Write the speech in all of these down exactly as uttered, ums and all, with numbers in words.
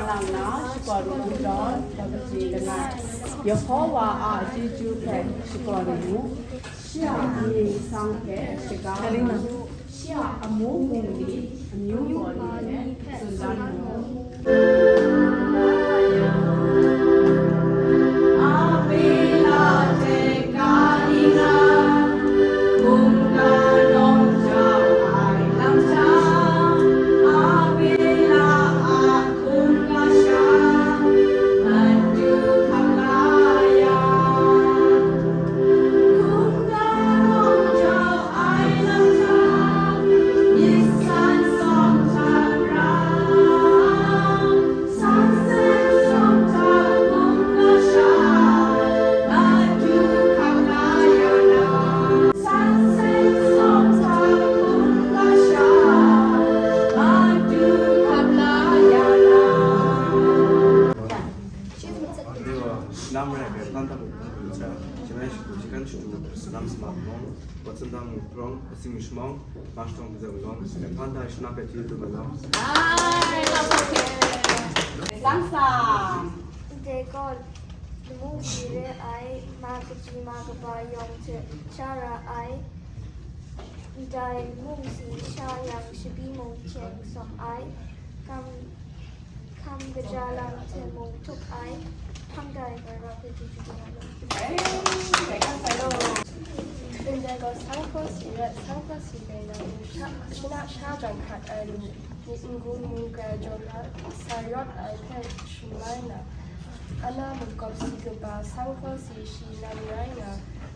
Lang na shakawn kungdawn, daw kachyi langai, Yehowa a chyeju hpe shakawn mu, shi a amying masang hpe shaga mu, shi a amu bungli amyu gaw ni hpe tsun dan mu. Namra ke tanta mu pung cha, jimai shu jikan shu nam sma mong, watsunda mu prong, asing shmong, mashtong zeng long, ke tanta shna ke ti tu long. Ai, la pa ke. Sang sang. Dai gaw lamu si re ai, ma kaji ma kaba yawng hte sha ra ai. Ndai lamu si sha yang shabi mung hte sawm ai. Kam, kam kaja lam hte mung htup ai. Hpang dai gara hpe chyeju kaba lu. Ndai gaw sanghpaw si rat, sanghpaw si rai na, shana sha jang hkat ai lu. Myit n-gun mung grai jaw na, sa rawt ai hpe shun mai na, ana makawp si kaba sanghpaw si shi nan rai nga,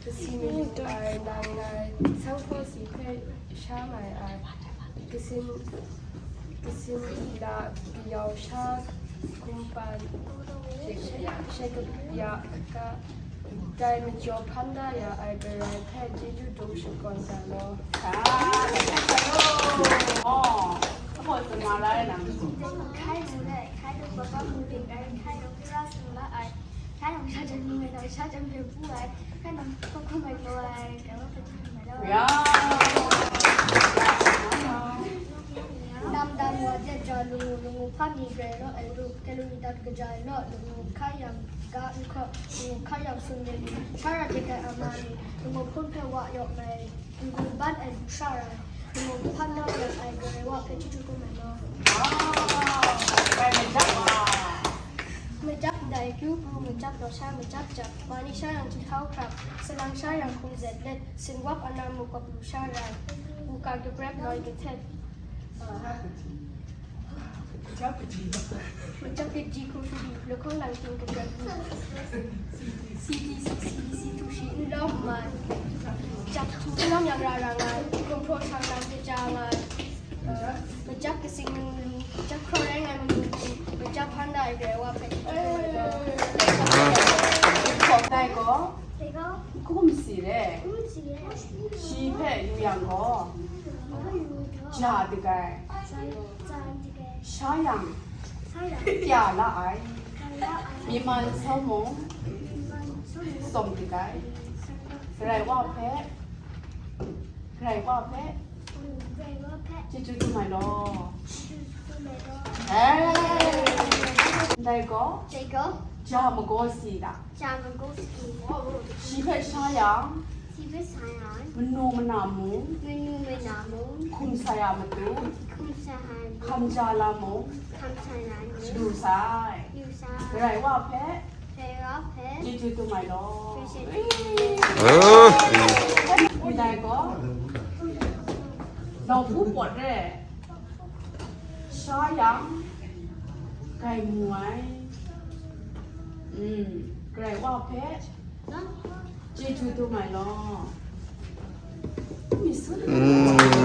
kasi mayu ai nang ngai sanghpaw si hpe sha mai ai, kasin, kasin la kayau sha kumpan, she, she, shekabya ka, Dai majaw hpan da ya ai Karai hpe chyeju dum shakawn ga law. Apo, sema la ai nang. Hkai mu ai, hkai lu baba mu ting ai, hkai yawng kra sung la ai, hkai yawng sha jan mu ai, sha jan hpe pu ai, hkai nang hkawm hkawm ai gaw ai, gaw hpe hkawm ai gaw. Ya. Dam dam wa jet ja lu, lu hpa mi grai rawt ai lu, hkye lu mi dat kaja ai law, lu hkai yang ga n hkaw, lu hkai yang sun de lu, sha ra de kai a ma ni, lu hpun hpe wa yawk mai, lu ban ai lu sha ra, lu hpan nau yang ai grai wa hpe chyeju krum ai law. Wow! Grai majap wa. Majap ndai kyu pru, majap daw sha, majap jap, ma ni sha yang jahkau hkrap, salang sha yang hkum zet let, sinwap ana mu kawp lu sha rai, u ka daprep loi kahtet, majap kaji hkum shadi, lahkawng lang ting kaprep lu, C D C, C D C htu shi n lawm mai, jak htu n lawm yang ra ra ngai, gumhpraw shang lang kaja ngai. Majap kasing mung lu, majap hkraw rai ngai mung lu, majap hpan da ai Karai wa hpe. Dai gaw, dai gaw, hkum si re. Hkum si re. Shi hpe yu yang gaw, hkum yu gaw, ja dik ai. Ja, ja dik ai. Sha yang, sha yang, pya la ai. Pya la ai. Myi man sawm mung, myi man sawm mung, tsawm dik ai. Tsawm dik ai. Karai wa hpe, Karai wa hpe, Karai wa hpe, chyeju dum ai law. Chyeju dum ai law. Hey! Ndai gaw, dai gaw, ja magaw si da. Ja magaw si. Shi hpe sha yang, shi hpe sha yang, manu mana mung, manu mana mung, hkum sa ya matu, hkum sa ya matu, hkam ja la mung, hkam ja la mung, lu sai. Lu sai. Karai wa hpe, Karai wa hpe, chyeju dum ai law. Chyeju dum ai law. Ndai gaw, nawku pawt re, sha yang, grai mu ai. Mm, Karai wa hpe, chyeju dum ai law. Mi sun. Mm.